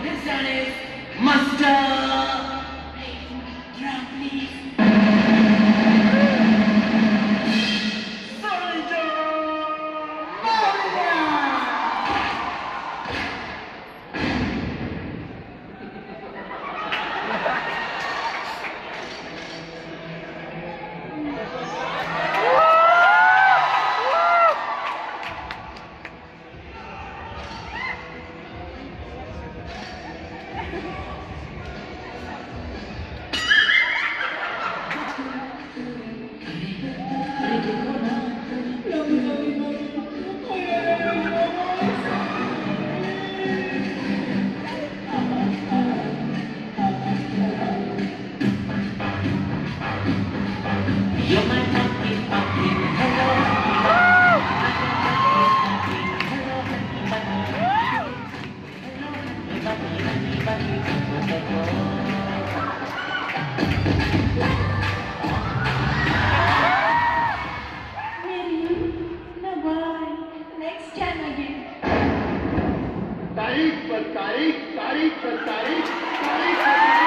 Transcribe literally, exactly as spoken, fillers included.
His name is Master. Please, drum, please. Soldier Maria. Mary, na bye. Next time again. तारीख पर तारीख, तारीख पर तारीख, तारीख पर तारीख।